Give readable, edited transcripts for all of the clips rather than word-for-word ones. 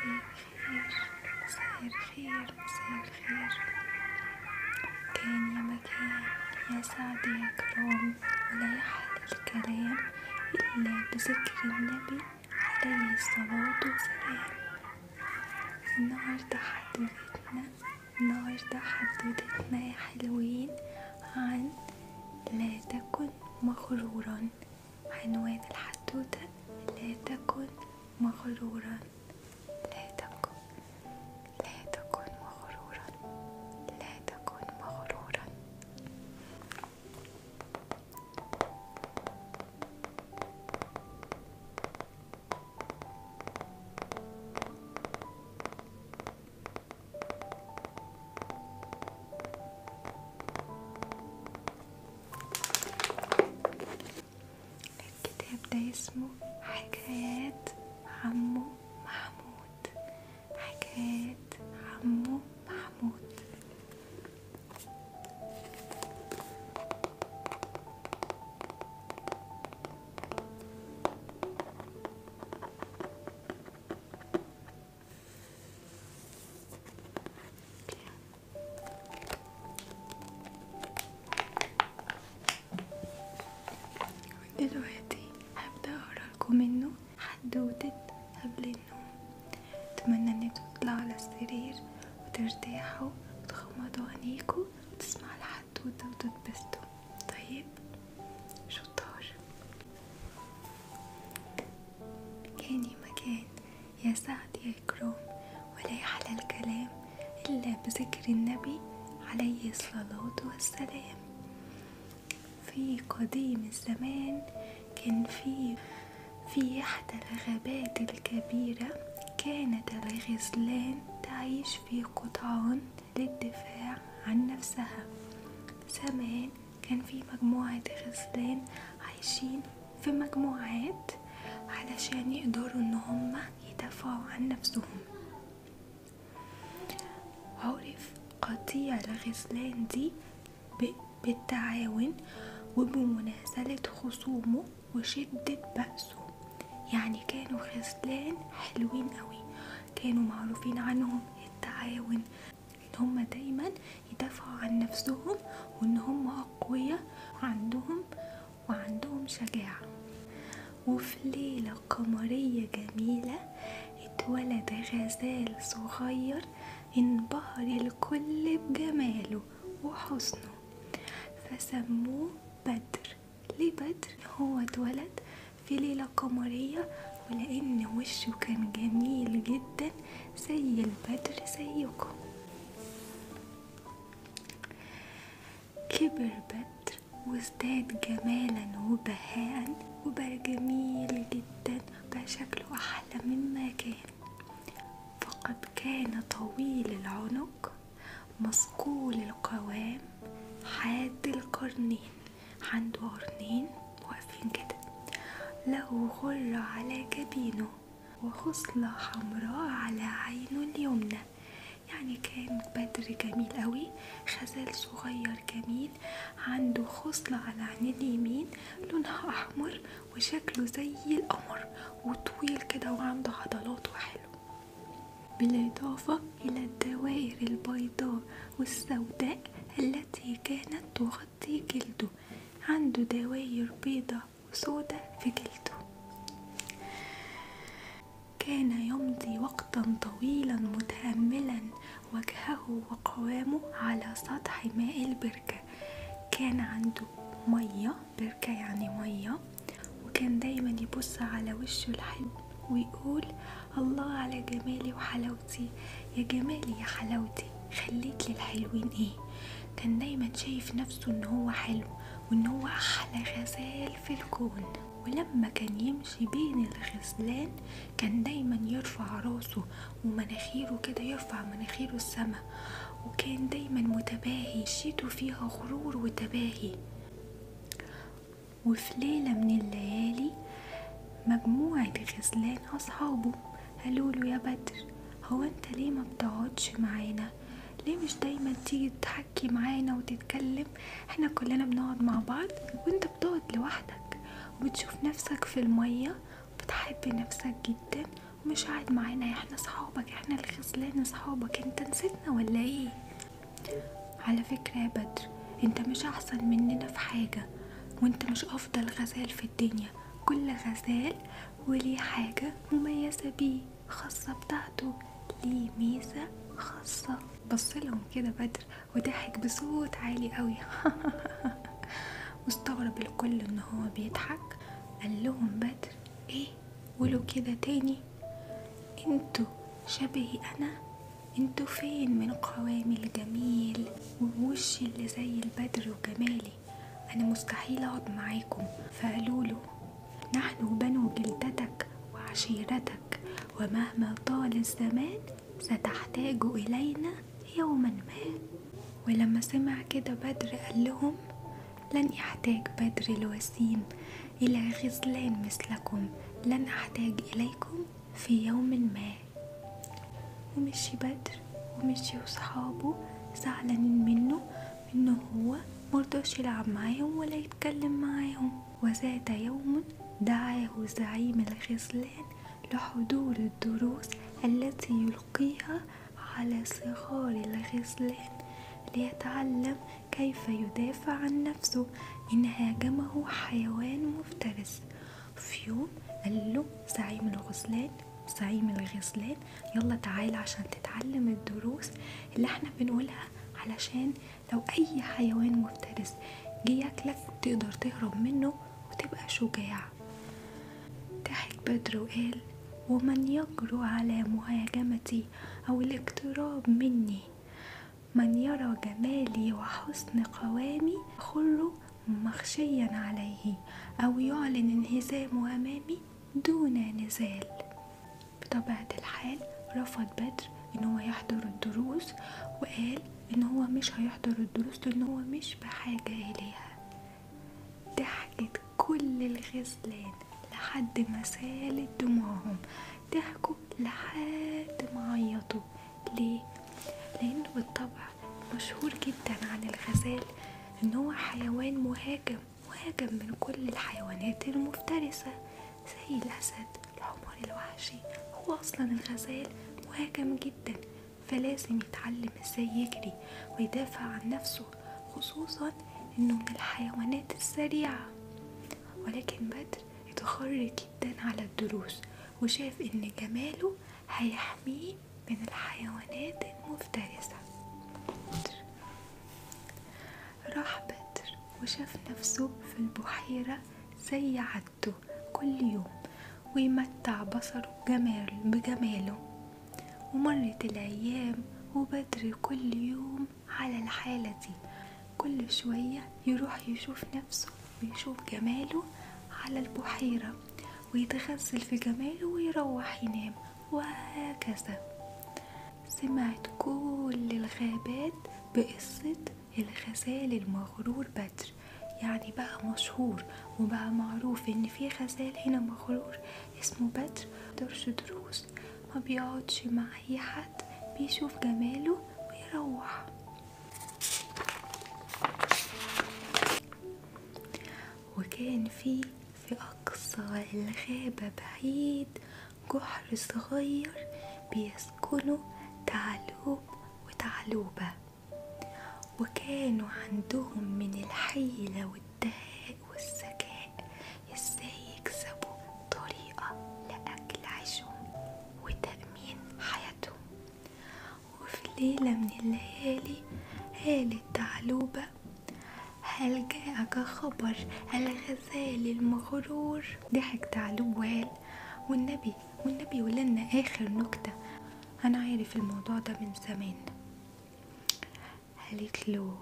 مساء الخير، مساء الخير، مساء الخير. كان يا مكان يا سعد يا كرام، ولا يحلى الكلام إلا بذكر النبي عليه الصلاة والسلام. النهاردة حدوتتنا يا حلوين عن لا تكن مغرورا. عنوان الحدوتة: لا تكن مغرورا. لا تكن، لا تكن مغرورا، لا تكن مغرورا. الكتاب ده اسمه حكايات عمو محمود. حكايات عمو محمود. دلوقتي هبدأ اقرا لكم منه حدوتة قبل النوم. اتمنى ان انتوا تطلعوا على السرير وترتاحوا وتغمضوا عينيكوا وتسمعوا الحدوتة وتتبسطوا. طيب شطار. كان يا مكان يا سعد يا كرام، ولا يحلى الكلام إلا بذكر النبي عليه الصلاة والسلام. في قديم الزمان كان في إحدى الغابات الكبيرة كانت الغزلان تعيش في قطعان للدفاع عن نفسها. زمان كان في مجموعة غزلان عايشين في مجموعات علشان يقدروا ان هم يدافعوا عن نفسهم. عرف قطيع الغزلان دي بالتعاون وبمنازلة خصومه وشدة بأسه. يعني كانوا غزلان حلوين قوي، كانوا معروفين عنهم التعاون، ان هم دايما يدافعوا عن نفسهم وان هم اقوياء وعندهم شجاعة. وفي ليلة قمرية جميلة اتولد غزال صغير انبهر الكل بجماله وحسنه، فسموه بدر. ليه بدر؟ هو اتولد في ليلة قمرية، ولأن وشه كان جميل جدا زي البدر زيكم. كبر بدر وازداد جمالا وبهاء، وبقى جميل جدا، بقى شكله أحلى مما كان. فقد كان طويل العنق، مصقول القوام، حاد القرنين، عنده قرنين واقفين كده، له غرة على جبينه وخصلة حمراء على عينه اليمنى. يعني كان بدر جميل قوي، غزال صغير جميل، عنده خصلة على عينه اليمين لونها أحمر وشكله زي القمر، وطويل كده وعنده عضلات وحلو. بالإضافة إلى الدوائر البيضاء والسوداء التي كانت تغطي جلده، عنده دوائر بيضاء وسوداء في جلده. كان يمضي وقتا طويلا متأملا وجهه وقوامه على سطح ماء البركة. كان عنده مية، بركة يعني مية، وكان دايما يبص على وشه الحلو ويقول الله على جمالي وحلاوتي، يا جمالي يا حلاوتي، خليت للحلوين ايه. كان دايما شايف نفسه ان هو حلو وان هو احلى غزال في الكون. ولما كان يمشي بين الغزلان كان دايما يرفع راسه ومناخيره كده، يرفع مناخيره السما، وكان دايما متباهي، مشيته فيها غرور وتباهي. وفي ليلة من الليالي مجموعة غزلان أصحابه قالوا له يا بدر، هو انت ليه ما بتقعدش معانا؟ ليه مش دايما تيجي تحكي معانا وتتكلم؟ احنا كلنا بنقعد مع بعض وانت بتقعد لوحدك وبتشوف نفسك في المية وبتحب نفسك جدا ومش قاعد معانا؟ احنا صحابك، احنا الغزلان صحابك، انت نسيتنا ولا ايه؟ على فكرة يا بدر، انت مش احسن مننا في حاجة، وانت مش افضل غزال في الدنيا. كل غزال وليه حاجة مميزة بيه، خاصة بتاعته، ليه ميزة خاصة. بصلهم كده بدر وضحك بصوت عالي قوي واستغرب الكل ان هو بيضحك. قال لهم بدر ايه؟ قولوا كده تاني، انتوا شبهي انا؟ انتوا فين من قوامي الجميل ووشي اللي زي البدر وجمالي؟ انا مستحيل اقعد معاكم. فقالوا له نحن بنو جلدتك وعشيرتك، ومهما طال الزمان ستحتاج إلينا يوما ما. ولما سمع كده بدر قال لهم لن يحتاج بدر الوسيم إلى غزلان مثلكم، لن أحتاج إليكم في يوم ما. ومشي بدر ومشي وصحابه زعلانين منه إنه هو مرضاش يلعب معاهم ولا يتكلم معاهم. وذات يوم دعاه زعيم الغزلان لحضور الدروس التي يلقيها على صغار الغزلان ليتعلم كيف يدافع عن نفسه إن هاجمه حيوان مفترس. في يوم قال له زعيم الغزلان يلا تعال عشان تتعلم الدروس اللي احنا بنقولها، علشان لو اي حيوان مفترس جه ياكلك تقدر تهرب منه وتبقى شجاع. ضحك بدر وقال ومن يجرؤ على مهاجمتي او الاقتراب مني؟ من يرى جمالي وحسن قوامي يخر مخشيا عليه او يعلن انهزامه امامي دون نزال. بطبيعة الحال رفض بدر ان هو يحضر الدروس، وقال ان هو مش هيحضر الدروس لان هو مش بحاجة اليها. ضحكت كل الغزلان لحد ما سالت دموعهم، ضحكوا لحد ما عيطوا. ليه؟ لانه بالطبع مشهور جدا عن الغزال ان هو حيوان مهاجم، مهاجم من كل الحيوانات المفترسة زي الاسد، الحمار الوحشي. هو اصلا الغزال مهاجم جدا، فلازم يتعلم ازاي يجري ويدافع عن نفسه، خصوصا انه من الحيوانات السريعة. ولكن بدر اتغر جدا على الدروس وشاف ان جماله هيحميه من الحيوانات المفترسة. راح بدر وشاف نفسه في البحيرة زي عادته كل يوم، ويمتع بصره بجماله. ومرت الأيام وبدر كل يوم على الحالة دي، كل شوية يروح يشوف نفسه ويشوف جماله على البحيرة ويتغزل في جماله ويروح ينام، وهكذا. سمعت كل الغابات بقصة الغزال المغرور بدر، يعني بقى مشهور وبقى معروف ان في غزال هنا مغرور اسمه بدر، مبيحضرش دروس، ما بيقعدش مع اي حد، بيشوف جماله ويروح. وكان في اقصى الغابة بعيد جحر صغير بيسكنه تعلوب وتعلوبة، وكانوا عندهم من الحيلة والدهاء والذكاء ازاي يكسبوا طريقة لأكل عيشهم وتأمين حياتهم. وفي ليلة من الليالي قالت تعلوبة هل جاءك خبر الغزال المغرور؟ ضحك تعلوب وقال والنبي ولنا آخر نكتة، أنا عارف الموضوع ده من زمان. قالت له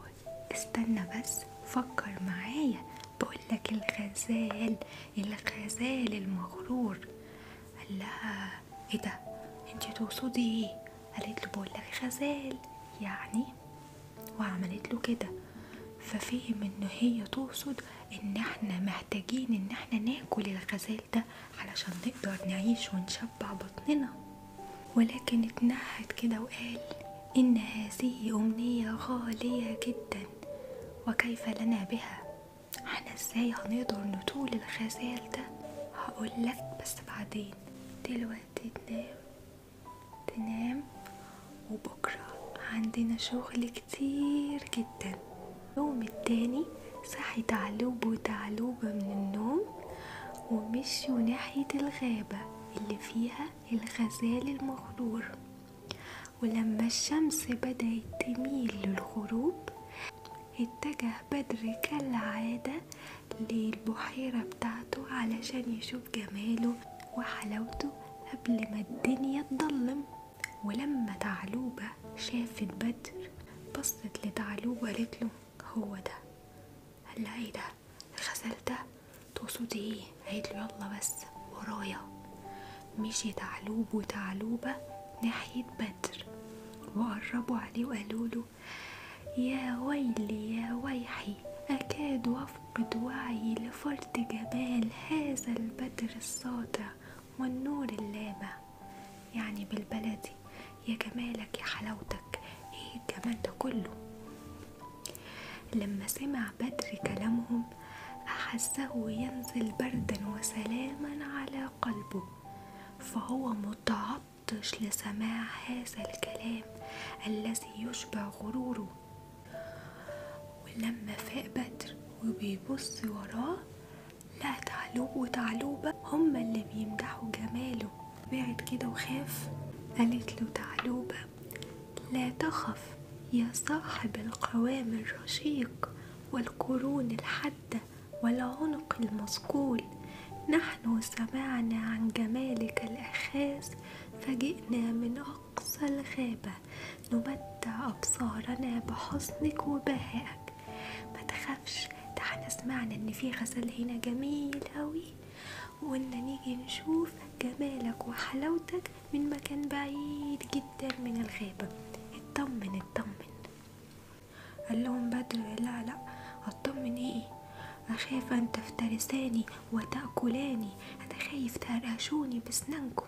استنى بس فكر معايا، بقولك الغزال المغرور. قال لها ايه ده، انتي تقصدي ايه؟ قالت له بقولك غزال يعني، وعملت له كده. ففهم ان هي تقصد ان احنا محتاجين ان احنا ناكل الغزال ده علشان نقدر نعيش ونشبع بطننا. ولكن اتنهد كده وقال إن هذه أمنية غالية جدا وكيف لنا بها، احنا ازاي هنقدر نطول الغزال ده؟ هقولك بس بعدين. دلوقتي دلوقتي تنام تنام، وبكرة عندنا شغل كتير جدا. اليوم التاني صحي تعلوب وتعلوبة من النوم ومشوا ناحية الغابة اللي فيها الغزال المغرور. ولما الشمس بدأت تميل للغروب اتجه بدر كالعادة للبحيرة بتاعته علشان يشوف جماله وحلاوته قبل ما الدنيا تضلم. ولما تعلوبة شافت بدر بصت لتعلوبة وقالت له هو ده. قال لها ايه ده؟ الغزال ده؟ تقصدي ايه؟ قالت له يلا بس ورايا. مشي تعلوب وتعلوبة ناحية بدر وقربوا عليه وقالوا له يا ويلي يا ويحي، أكاد أفقد وعي لفرط جمال هذا البدر الساطع والنور اللامع. يعني بالبلدي يا جمالك يا حلاوتك، ايه الجمال ده كله؟ لما سمع بدر كلامهم أحسه ينزل بردا وسلاما على قلبه، فهو متعطش لسماع هذا الكلام الذي يشبع غروره. ولما فاق بدر وبيبص وراه لقى تعلوب وتعلوبة هما اللي بيمدحوا جماله. بعد كده وخاف. قالت له تعلوبة لا تخف يا صاحب القوام الرشيق والقرون الحادة والعنق المصقول، نحن سمعنا عن جمالك الأخاذ فجئنا من أقصى الغابة نمتع أبصارنا بحسنك وبهائك. ما تخافش، ده احنا سمعنا ان في غزال هنا جميل أوي، وقلنا نيجي نشوف جمالك وحلاوتك من مكان بعيد جدا من الغابة. اطمن اطمن. قال لهم بدر لا لا، اطمن ايه؟ أخاف أن تفترساني وتأكلاني، أنا خايف تهرشوني بسنانكم.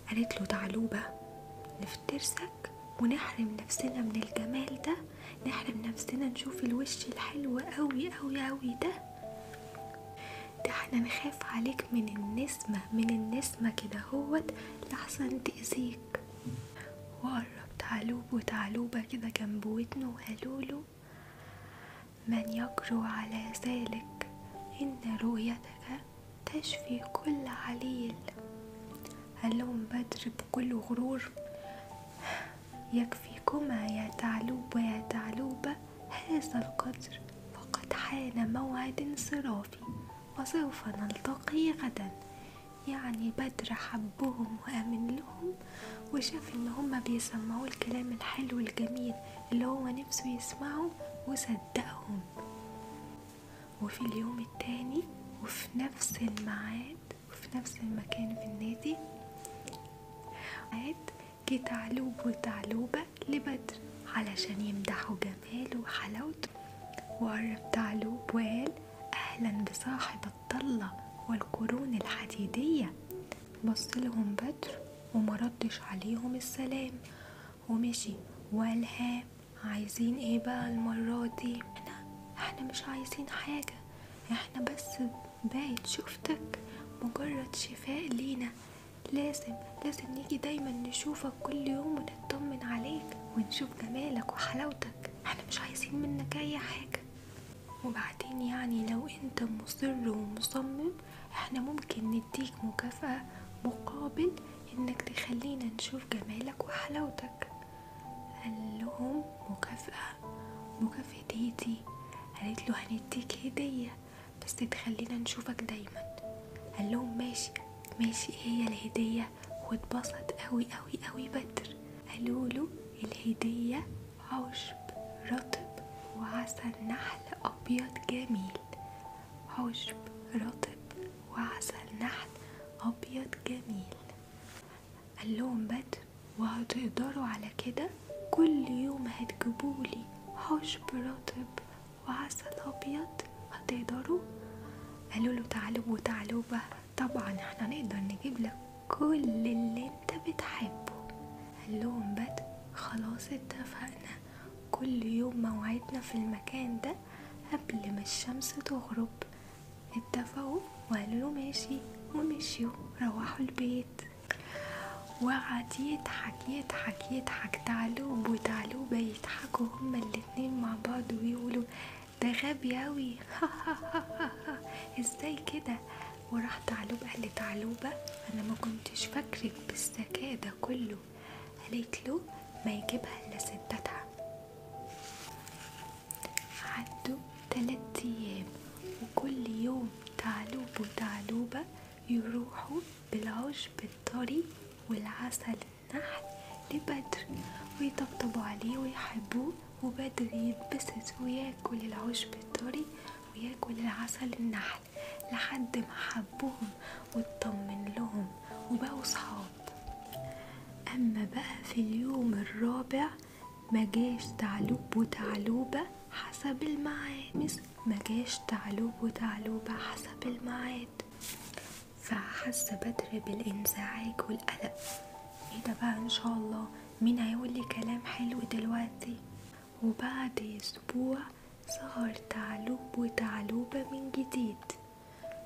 قالت له تعلوبة نفترسك ونحرم نفسنا من الجمال ده، نحرم نفسنا نشوف الوش الحلو أوي أوي أوي ده، ده احنا نخاف عليك من النسمة، من النسمة كده هوت لحسن تأذيك. وقرب تعلوب وتعلوبة كده جنب ودنه وقالوله من يجرؤ على ذلك؟ إن رؤيتك تشفي كل عليل. قال لهم بدر بكل غرور يكفيكما يا تعلوب ويا تعلوبة هذا القدر، فقد حان موعد انصرافي وسوف نلتقي غدا. يعني بدر حبهم وأمن لهم وشاف إن هما بيسمعوا الكلام الحلو الجميل اللي هو نفسه يسمعه وصدقهم. وفي اليوم التاني وفي نفس الميعاد وفي نفس المكان في النادي جه تعلوب وتعلوبة لبدر علشان يمدحوا جماله وحلاوته. وقرب تعلوب وقال أهلا بصاحب الطلة والقرون الحديدية. بص لهم بدر ومردش عليهم السلام ومشي وقال ها عايزين ايه بقى المرة دي؟ احنا مش عايزين حاجة، احنا بس بقت شوفتك مجرد شفاء لينا، لازم نيجي دايما نشوفك كل يوم ونطمن عليك ونشوف جمالك وحلاوتك، احنا مش عايزين منك اي حاجة. وبعدين يعني لو انت مصر ومصمم احنا ممكن نديك مكافأة مقابل انك تخلينا نشوف جمالك وحلاوتك. قال لهم مكافأة؟ مكافأة ايه دي؟ قالت له هنديك هدية بس تخلينا نشوفك دايما. قال لهم ماشي ماشي، ايه هي الهدية؟ واتبسط قوي قوي قوي بدر. قالوا له الهدية عشب رطب وعسل نحل أبيض جميل. عشب رطب وعسل نحل أبيض جميل. قال لهم بدر وهتقدروا على كده؟ كل يوم هتجيبولي عشب رطب وعسل أبيض، هتقدروا؟ قالوا له تعالوا وتعالوا طبعا احنا نقدر نجيب لك كل اللي انت بتحبه. قال لهم بدر خلاص اتفقنا، كل يوم موعدنا في المكان ده قبل ما الشمس تغرب. اتفقوا وقالوا له ماشي، ومشيوا روحوا البيت. وقعد يضحك يضحك يضحك. تعلوب وتعلوبة يضحكوا هما الاتنين مع بعض ويقولوا ده غبي اوي ازاي كده. وراح تعلوب قال لتعلوبة انا ما كنتش فاكرك بالذكاء ده كله. قالت له ما يجيبها الا ستتها. عدوا 3 أيام، وكل يوم تعلوب وتعلوبة يروحوا بالعشب الطري والعسل النحل لبدر ويطبطبوا عليه ويحبوه، وبدر يتبسط وياكل العشب الطري وياكل العسل النحل لحد ما حبوهم واطمن لهم وبقوا صحاب. أما بقى في اليوم الرابع مجاش تعلوب وتعلوبة حسب الميعاد، مجاش تعلوب وتعلوبة حسب الميعاد. فحس بدر بالانزعاج والقلق، ايه ده بقى ان شاء الله، مين هيقول لي كلام حلو دلوقتي؟ وبعد اسبوع ظهر تعلوب وتعلوبة من جديد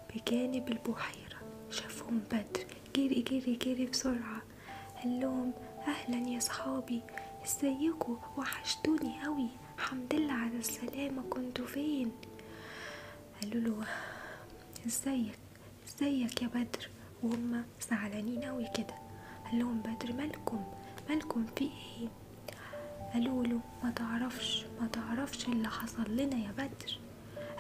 بجانب البحيرة. شافهم بدر، جري جري جري بسرعة، قال لهم اهلا يا صحابي، ازيكوا، وحشتوني قوي، الحمد لله على السلامة، كنتوا فين؟ قالوا له ازيك ازيك يا بدر، وهم زعلانين قوي كده. قال لهم بدر مالكم مالكم في ايه؟ قالوا له ما تعرفش ما تعرفش اللي حصل لنا يا بدر.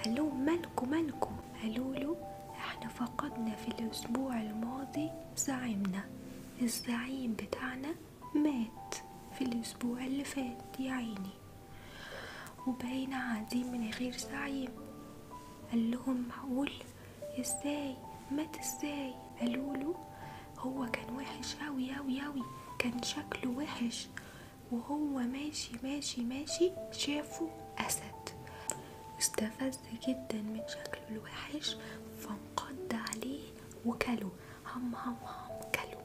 قال لهم مالكم مالكم؟ قالوا له احنا فقدنا في الاسبوع الماضي زعيمنا، الزعيم بتاعنا مات في الاسبوع اللي فات يا عيني، وبقينا قاعدين من غير زعيم. قال لهم معقول؟ ازاي مات ازاي؟ قالوا له هو كان وحش اوي اوي اوي، كان شكله وحش، وهو ماشي ماشي ماشي شافه اسد، استفز جدا من شكله الوحش فانقض عليه وكله، هم هم هم كله.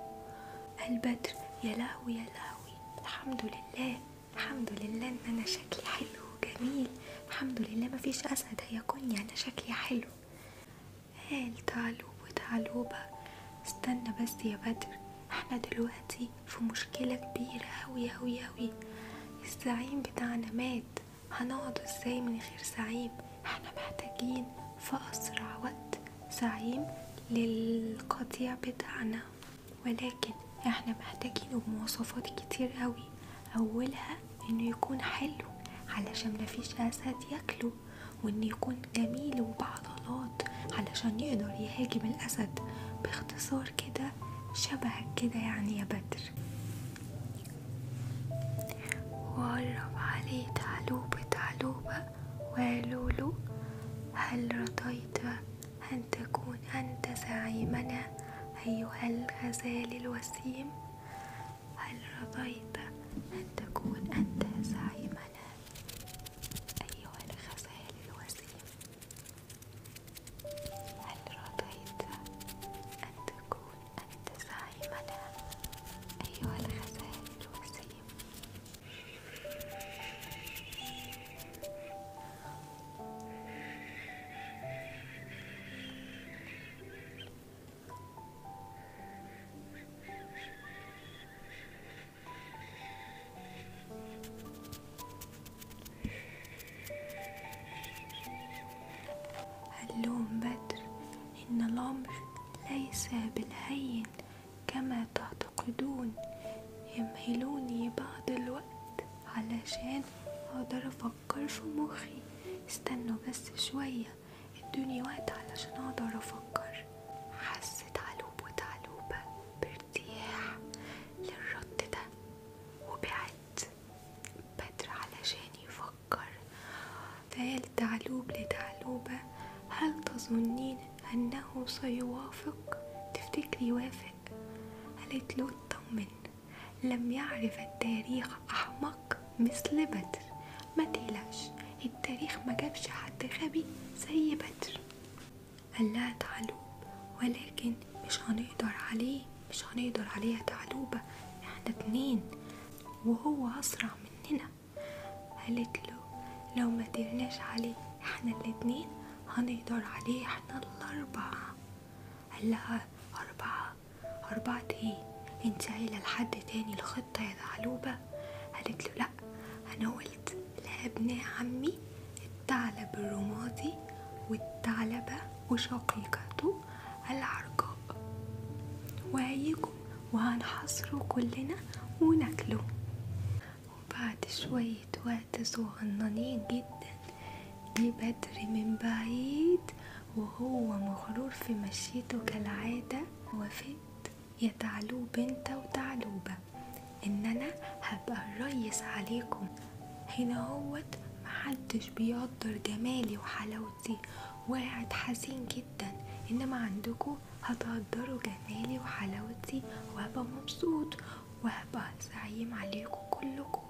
قال بدر يا لهوي يا لهوي، الحمد لله الحمد لله ان انا شكلي حلو وجميل، الحمد لله مفيش اسد هياكلني، انا شكلي حلو. قال تعلوب وتعلوبة استنى بس يا بدر، احنا دلوقتي في مشكلة كبيرة اوي اوي اوي، الزعيم بتاعنا مات، هنقعد ازاي من غير زعيم؟ احنا محتاجين في اسرع وقت زعيم للقطيع بتاعنا، ولكن احنا محتاجينه بمواصفات كتير اوي، اولها انه يكون حلو علشان مفيش اسد ياكله، وانه يكون جميل وبعضلات علشان يقدر يهاجم الاسد، باختصار كده شبهك كده يعني يا بدر. وقرب عليه تعلوبة تعلوبة وقالوا له هل رضيت أن تكون أنت زعيمنا أيها الغزال الوسيم؟ هل رضيت أن تكون أنت زعيمنا أيها الغزال الوسيم؟ هل رضيت أن تكون أنت زعيمنا أيها الغزال الوسيم؟ قال لهم بدر إن الأمر ليس بالهين كما تعتقدون، يمهلوني بعض الوقت علشان أقدر أفكر في مخي، استنوا بس شوية ادوني وقت علشان أقدر أفكر. حس تعلوب وتعلوبة بارتياح للرد ده، وبعد بدر علشان يفكر. فقال تعلوب لتعلوبة هل تظنين أنه سيوافق؟ تفتكري يوافق؟ قالت له اطمن، لم يعرف التاريخ أحمق مثل بدر، ما تقلقش التاريخ ما جابش حد غبي زي بدر. قال لها تعلوب ولكن مش هنقدر عليه، مش هنقدر عليه يا تعلوبة، احنا 2 وهو أسرع مننا. قالت له لو ما قدرناش عليه احنا 2 هنقدر عليه احنا 4. قال لها 4؟ 4 ايه؟ انت قايلة لحد تاني الخطة يا ثعلوبة؟ قالت له لأ، أنا قلت لأبناء عمي الثعلب الرمادي والثعلبة وشقيقته العرجاء، وهيجوا وهنحاصره كلنا وناكله. وبعد شوية وقت صغننين جدا جه بدر من بعيد وهو مغرور في مشيته كالعادة. وافقت يا ثعلوب انت وثعلوبة ان انا هبقى الريس عليكم. هنا هوت محدش بيقدر جمالي وحلاوتي وقاعد حزين جدا، انما عندكم هتقدروا جمالي وحلاوتي وهبقى مبسوط وهبقى زعيم عليكم كلكم.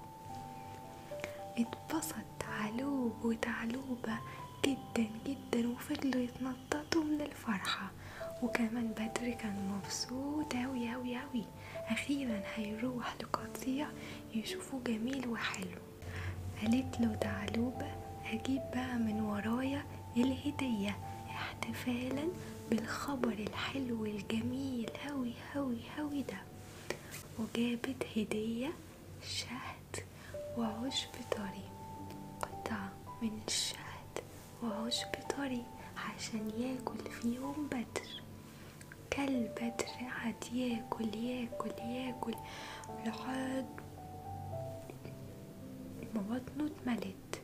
اتبسط ثعلوب وثعلوبة جدا جدا وفضلوا يتنططوا من الفرحة. وكمان بدر كان مبسوط اوي اوي اوي، اخيرا هيروح لقطيع يشوفوه جميل وحلو. قالت له ثعلوبة اجيب بقى من ورايا الهدية احتفالا بالخبر الحلو الجميل اوي اوي اوي ده. وجابت هدية شهد وعشب طري، قطعة من الشهد وعشب طري عشان ياكل فيهم بدر. كل بدر قعد ياكل ياكل ياكل لحد ما بطنه اتملت،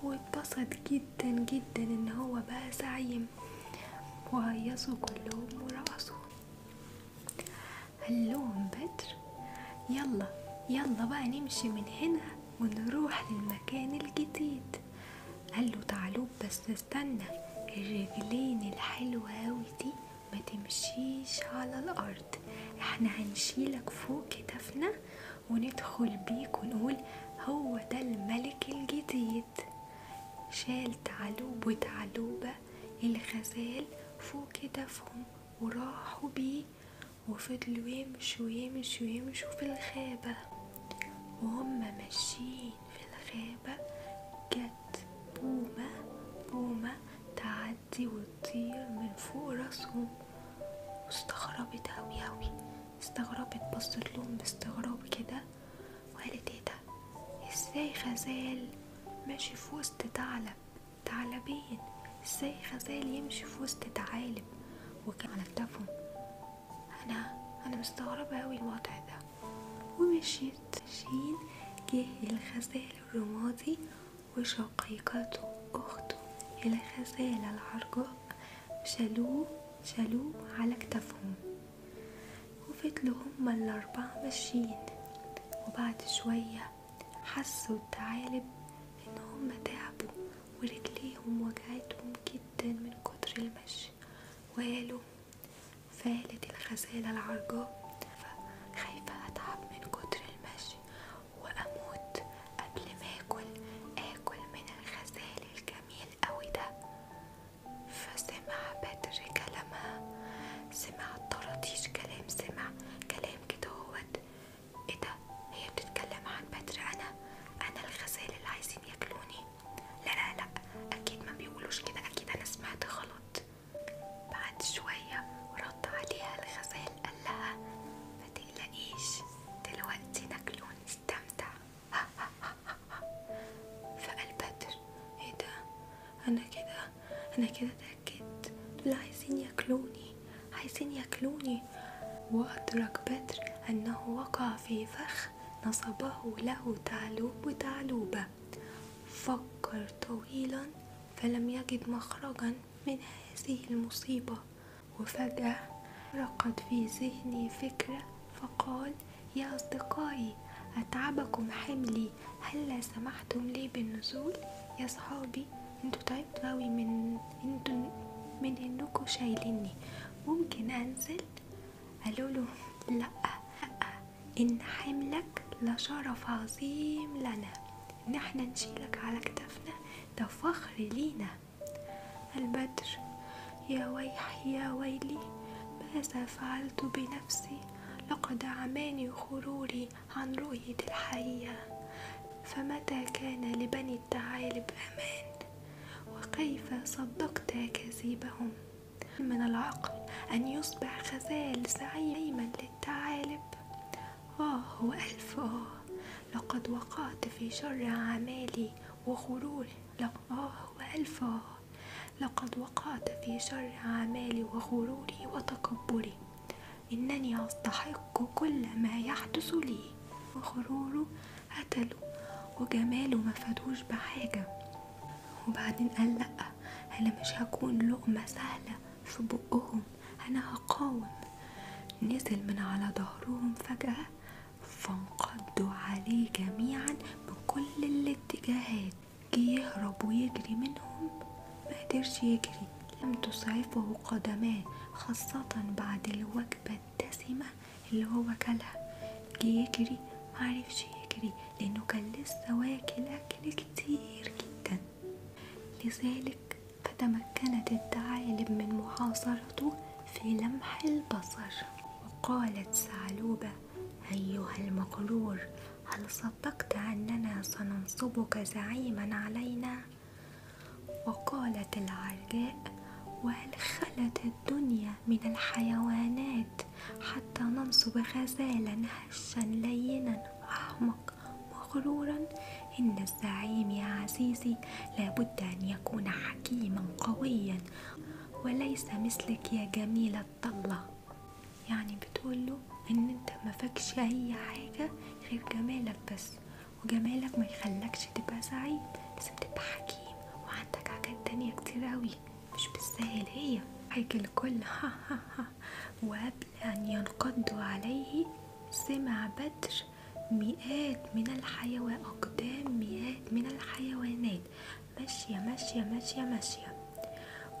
واتبسط جدا جدا ان هو بقى زعيم. وهيصوا كلهم ورقصوا. قال لهم بدر يلا يلا بقى نمشي من هنا ونروح للمكان الجديد. قال له ثعلوب بس استنى، الرجلين الحلوة أوي دي ما تمشيش على الأرض، احنا هنشيلك فوق كتافنا وندخل بيك ونقول هو ده الملك الجديد. شال ثعلوب وثعلوبة الغزال فوق كتافهم وراحوا بيه، وفضلوا يمشوا يمشوا يمشوا في الغابة. وهم ماشيين في الغابة جت بومة تعدي وتطير من فوق راسهم، واستغربت أوي أوي، استغربت، بصت لهم باستغراب كده وقالت ايه ده، ازاي غزال ماشي في وسط ثعلب، ثعلبين، ازاي غزال يمشي في وسط ثعالب وكان على كتافهم؟ انا مستغربة أوي الوضع ده. ومشيت ماشيين، جه الغزال الرمادي وشقيقته أخته الغزالة العرجاء، شالوه على كتافهم، وفضلوا هما الأربعة ماشيين. وبعد شوية حسوا الثعالب إن هما تعبوا ورجليهم وجعتهم جدا من كتر المشي، وقالوا، فقالت الغزالة العرجاء خايفة أتعب من كتر المشي وأموت قبل ما آكل من الغزال الجميل أوي ده. فسمع بدر كلامها، سمع طراطيش كلام، سمع كلام كده هوت، ايه ده، هي بتتكلم عن بدر، أنا الغزال اللي عايزين ياكلوني؟ لا لا لا، أكيد ما بيقولوش كده، أكيد أنا سمعت غلط. بعد شوية رد عليها الغزال قال لها ما تقلقيش، دلوقتي ناكله ونستمتع. فقال بدر ايه ده، انا كده اتأكدت دول عايزين ياكلوني، عايزين ياكلوني. وأدرك بدر أنه وقع في فخ نصبه له ثعلوب وثعلوبة. فكر طويلا فلم يجد مخرجا من هذه المصيبة. وفجأة رقت في ذهني فكرة، فقال يا أصدقائي أتعبكم حملي، هل سمحتم لي بالنزول؟ يا صحابي انتوا تعبتوا أوي من انكم شايليني، ممكن أنزل؟ قالوا له لأ لأ، إن حملك لشرف عظيم لنا، إن احنا نشيلك على كتافنا ده فخر لينا. البدر يا ويحي يا ويلي، ماذا فعلت بنفسي؟ لقد أعماني غروري عن رؤية الحقيقة. فمتى كان لبني الثعالب أمان؟ وكيف صدقت أكاذيبهم؟ من العقل أن يصبح غزال زعيما للثعالب؟ آه وألف آه، لقد وقعت في شر أعمالي وغروري. آه وألف آه، لقد وقعت في شر أعمالي وغروري وتكبري. إنني أستحق كل ما يحدث لي. وغروره قتله وجماله ما فادوش بحاجة. وبعدين قال لأ، أنا مش هكون لقمة سهلة في بقهم، أنا هقاوم. نزل من على ظهرهم فجأة، فانقضوا عليه جميعا من كل الاتجاهات. جه يهرب ويجري منهم، ما قدرش يجري، لم تسعفه قدماه، خاصة بعد الوجبة الدسمة اللي هو كلها. جه يجري معرفش يجري لأنه كان لسه واكل أكل كتير جدا. لذلك فتمكنت الثعالب من محاصرته في لمح البصر. وقالت ثعلوبة: أيها المغرور، هل صدقت أننا سننصبك زعيما علينا؟ وقالت العرجاء: وهل خلت الدنيا من الحيوانات حتى ننصب غزالا هشا لينا أحمق مغرورا؟ إن الزعيم يا عزيزي لابد أن يكون حكيما قويا، وليس مثلك يا جميل الطلة. يعني بتقوله إن أنت ما فاكش أي حاجة غير جمالك بس، وجمالك ما يخلكش تبقى زعيم، لازم تبقى حكيم وعندك حاجات تانية كتير أوي مش بالسهل. هي حاجة الكل ها ها ها. وقبل أن ينقضوا عليه سمع بدر مئات من الحيوانات، أقدام مئات من الحيوانات ماشية ماشية ماشية ماشية،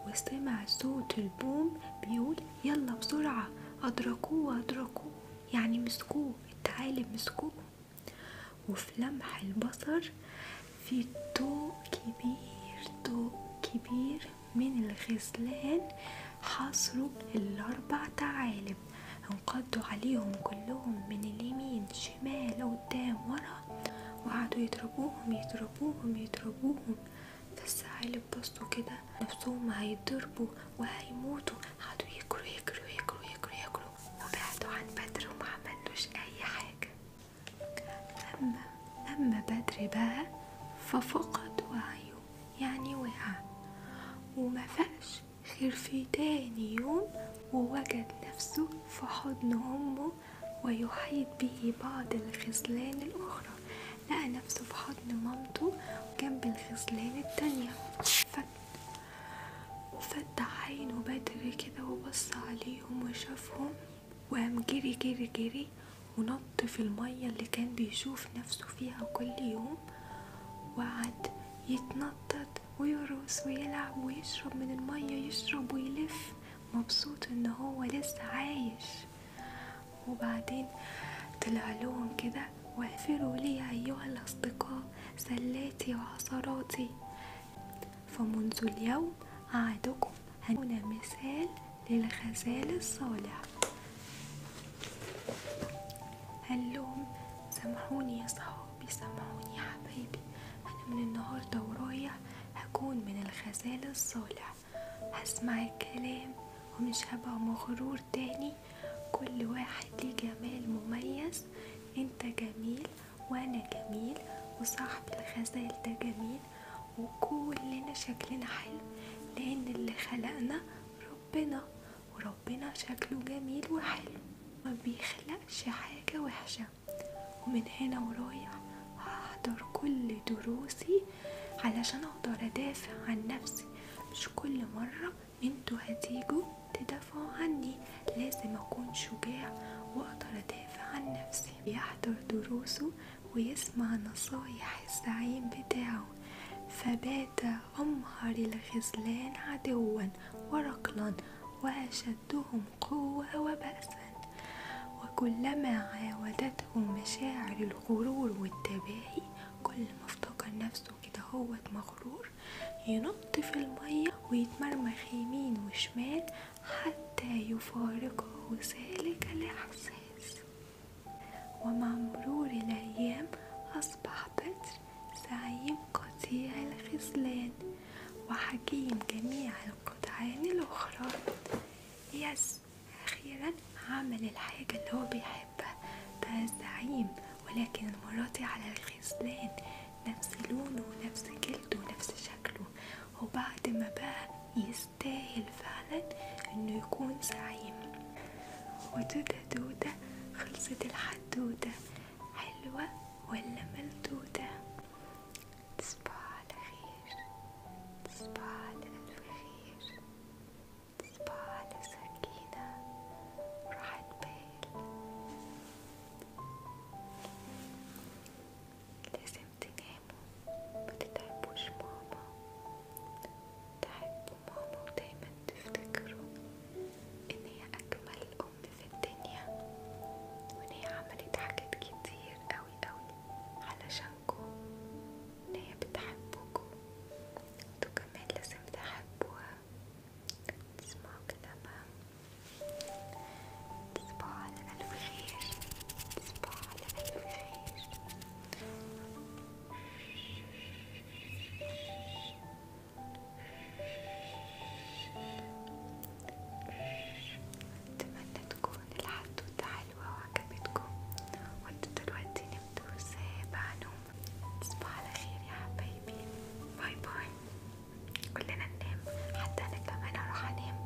وسمع صوت البوم بيقول: يلا بسرعة، أدركوه أدركوه، يعني مسكوه، الثعالب مسكوه. وفي لمح البصر في ضوء كبير، ضوء كبير من الغزلان حاصروا الأربع ثعالب، انقضوا عليهم كلهم من اليمين شمال قدام ورا، وقعدوا يضربوهم يضربوهم يضربوهم. فالثعالب بصوا كده نفسهم هيضربوا وهيموتوا، قعدوا يجروا يجروا يجروا يجروا يجروا وبعدوا عن بدر وما عملوش أي حاجة. أما بدر بقى ففقد وعيه، يعني وقع وما فاقش غير في تاني يوم، ووجد نفسه في حضن أمه ويحيط به بعض الغزلان الأخرى. لقى نفسه في حضن مامته جنب الغزلان التانية. فتح عينه بدري كده وبص عليهم وشافهم، وقام جري جري جري ونط في المية اللي كان بيشوف نفسه فيها كل يوم، وقعد يتنطط ويرقص ويلعب ويشرب من المية، يشرب ويلف مبسوط ان هو لسه عايش. وبعدين طلع لهم كده: واغفروا لي ايها الاصدقاء زلاتي وعثراتي، فمنذ اليوم أعدكم أن أكون مثال للغزال الصالح. قال لهم: سامحوني يا صحابي، سامحوني يا حبايبي، أنا من النهاردة ورايح هكون من الغزال الصالح، هسمع الكلام ومش هبقى مغرور تاني. كل واحد ليه جمال مميز، انت جميل وانا جميل وصاحب الغزال ده جميل، وكلنا شكلنا حلو لان اللي خلقنا ربنا، وربنا شكله جميل وحلو ما بيخلقش حاجة وحشة. ومن هنا ورايح هحضر كل دروسي علشان اقدر ادافع عن نفسي، مش كل مرة انتوا هتيجوا تدافعوا عني، لازم اكون شجاع واقدر ادافع عن نفسي. يحضر دروسه ويسمع نصايح الزعيم بتاعه، فبات أمهر الغزلان عدوا ورقلا وأشدهم قوة وبأسا. وكلما عاودته مشاعر الغرور والتباهي، كل ما افتكر نفسه كده هو مغرور ينط في المية ويتمرمخ يمين وشمال حتى يفارقه ذلك الإحساس. ومع مرور الأيام أصبح بدر زعيم قطيع الغزلان وحكيم جميع القطعان الأخرى. بس أخيرا عمل الحاجة اللي هو بيحبها، بقى زعيم، ولكن المرة دي على الغزلان، نفس لونه ونفس جلده ونفس شكله. وبعد ما بقى يستاهل فعلا انه يكون زعيم. ودودة دودة خلصت الحدودة، حلوة ولا ملدودة؟ تصبحوا على خير، تصبحوا على ألف خير، تصبحوا على سكينة وراحة بال. لازم تناموا، ما تتعبوش ماما، تحبوا ماما ودايما تفتكروا ان هي اجمل ام في الدنيا، وان هي عملت حاجات كتير قوي قوي علشانكم، ان هي بتحبكم. انتوا كمان لازم تحبوها وتسمعوا كلامها. تصبحوا على ألف خير، تصبحوا على ألف خير. أتمنى تكون الحدوتة حلوة وعجبتكم، وانتوا دلوقتي نمتوا سابع نوم. تصبحوا على خير يا حبايبي، bye bye. كلنا ننام، حتى أنا كمان هروح أنام.